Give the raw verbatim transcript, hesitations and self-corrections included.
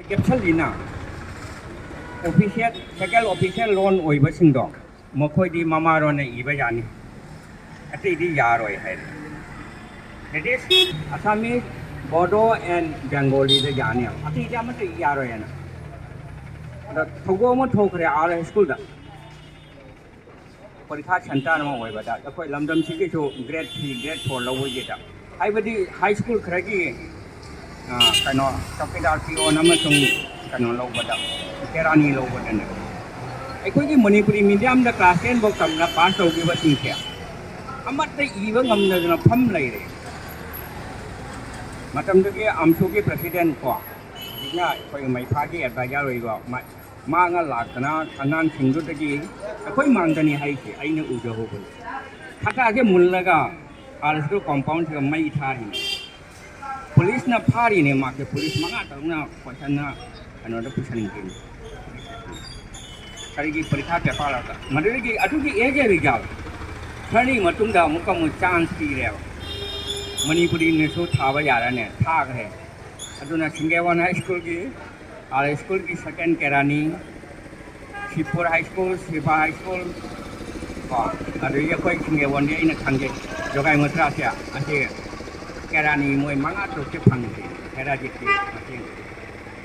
ꯀꯦꯞꯁꯜꯂꯤꯅ official, ꯁꯦꯀꯦꯟ official ꯂꯣꯟ ꯑꯣꯏꯕꯁꯤꯡꯗꯣ, ꯃꯈꯣꯏꯗꯤ ꯃꯃꯥꯔꯣꯟꯅ ꯏꯕ ꯌꯥꯅꯤ, ꯑꯇꯩꯗꯤ ꯌꯥꯔꯣꯏ ꯍꯥꯏꯔꯦ꯫ That is, Assamese, Bodo and Bengali ꯗ ꯌꯥꯅꯤ, ꯑꯇꯩꯗꯤ ꯑꯃꯠꯇ ꯌꯥꯔꯣꯏ ꯍꯥꯏꯅ꯫ ꯑꯗ ꯊꯧꯗꯣꯛ ꯑꯃ ꯊꯣꯛꯈ꯭ꯔꯦ ꯑꯥꯔ ꯍꯥꯏ ꯁ꯭ꯀꯨꯜꯗ꯫ ꯄꯔꯤꯈꯥ ꯁꯦꯟꯇꯔ ꯑꯃ ꯑꯣꯏꯕꯗ ꯑꯩꯈꯣꯏ ꯂꯝꯗꯝꯁꯤꯒꯤꯁꯨ ꯒ꯭ꯔꯦꯗ ꯊ꯭ꯔꯤ, ꯒ꯭ꯔꯦꯗ ꯐꯣꯔ ꯂꯧꯕꯒꯤꯗ, ꯍꯥꯏꯕꯗꯤ ꯍꯥꯏ ꯁ꯭ꯀꯨꯜ ꯈꯔꯒꯤ, ꯑ, ꯀꯩꯅꯣ, ꯆꯧꯀꯤꯗꯥꯔ ꯄꯤꯌꯣꯟ ꯑꯃꯁꯨꯡ ꯀꯩꯅꯣ ꯂꯧꯕꯗ, ꯀꯦꯔꯥꯅꯤ ꯂꯧꯕꯗꯅꯦ, ꯑꯩꯈꯣꯏꯒꯤ ꯃꯅꯤꯄꯨꯔꯤ ꯃꯤꯗꯤꯌꯝꯗ ꯀ꯭ꯂꯥꯁ ꯇꯦꯟ ꯐꯥꯎ ꯇꯝꯅ ꯄꯥꯁ ꯇꯧꯈꯤꯕꯁꯤꯡꯁꯦ ꯑꯃꯠꯇ ꯏꯕ ꯉꯝꯗꯗꯅ ꯐꯝ ꯂꯩꯔꯦ꯫ ꯃꯇꯝꯗꯨꯒꯤ ꯑꯝꯁꯨꯒꯤ ꯄ꯭ꯔꯁꯤꯗꯦꯟ ꯀꯣ, ꯍꯧꯖꯤꯛꯅ ꯑꯩꯈꯣꯏ ꯃꯩꯐꯥꯒꯤ ꯑꯦꯗꯚꯥꯏꯖꯔ ꯑꯣꯏꯕ ꯃꯥ-, ꯃꯥꯅ ꯂꯥꯛꯇꯅ ꯑꯉꯥꯡꯁꯤꯡꯗꯨꯗꯒꯤ ꯑꯩꯈꯣꯏ ꯃꯥꯡꯗꯅꯤ ꯍꯥꯏꯁꯦ ꯑꯩꯅ ꯎꯖꯍꯧꯕꯅꯤ꯫ ꯈꯇꯥꯁꯦ ꯃꯨꯜꯂꯒ ꯑꯥꯔ ꯁ꯭ꯀꯨꯜ ꯀꯣꯝꯄꯥꯎꯟꯁꯤꯗ ꯃꯩ ꯊꯥꯔꯤꯅꯤ꯫ ꯄꯨꯂꯤꯁꯅ ꯐꯥꯔꯤꯅꯦ ꯃꯥꯁꯦ, ꯄꯨꯂꯤꯁ ꯃꯉꯥ ꯇꯔꯨꯛꯅ ꯀꯣꯏꯁꯟꯅ ꯀꯩꯅꯣꯗ ꯄꯨꯁꯟꯈꯤꯅꯤ꯫ ꯀꯔꯤꯒꯤ ꯄꯔꯤꯈꯥ ꯄꯦꯄꯔ ꯑꯗ? ꯃꯗꯨꯗꯒꯤ, ꯑꯗꯨꯒꯤ ꯑꯦꯖ ꯑꯦ ꯔꯤꯖꯜ ꯈꯔꯅꯤ ꯃꯇꯨꯡꯗ ꯑꯃꯨꯛꯀ ꯑꯃꯨꯛ ꯆꯥꯟꯁ ꯄꯤꯔꯦꯕ꯫ ꯃꯅꯤꯄꯨꯔꯤꯅꯁꯨ ꯊꯥꯕ ꯌꯥꯔꯅꯦ, ꯊꯥꯈ꯭ꯔꯦ꯫ ꯑꯗꯨꯅ ꯁꯤꯡꯒꯦꯋꯥꯟ ꯍꯥꯏ ꯁ꯭ꯀꯨꯜꯒꯤ, ꯑꯥꯔ ꯁ꯭ꯀꯨꯜꯒꯤ ꯁꯦꯀꯦꯟ ꯀꯦꯔꯥꯅꯤ, ꯁꯤꯕꯄꯨꯔ high school, Shiva high school, ꯀꯣ, ꯑꯗꯨꯗꯒꯤ ꯑꯩꯈꯣꯏ ꯁꯤꯡꯒꯦꯋꯥꯟꯗꯤ ꯑꯩꯅ ꯈꯪꯖꯩ, ꯖꯣꯒꯥꯏ ꯃꯨꯇ꯭ꯔꯥꯁꯦ, ꯑꯁꯤ ꯀꯦꯔꯥꯅꯤ ꯃꯣꯏ ꯃꯉꯥ ꯇꯔꯨꯛꯁꯦ ꯐꯪꯈ꯭ꯔꯦ ꯍꯦꯔꯥꯖꯤꯠꯀꯤ ꯃꯇꯦꯡ꯫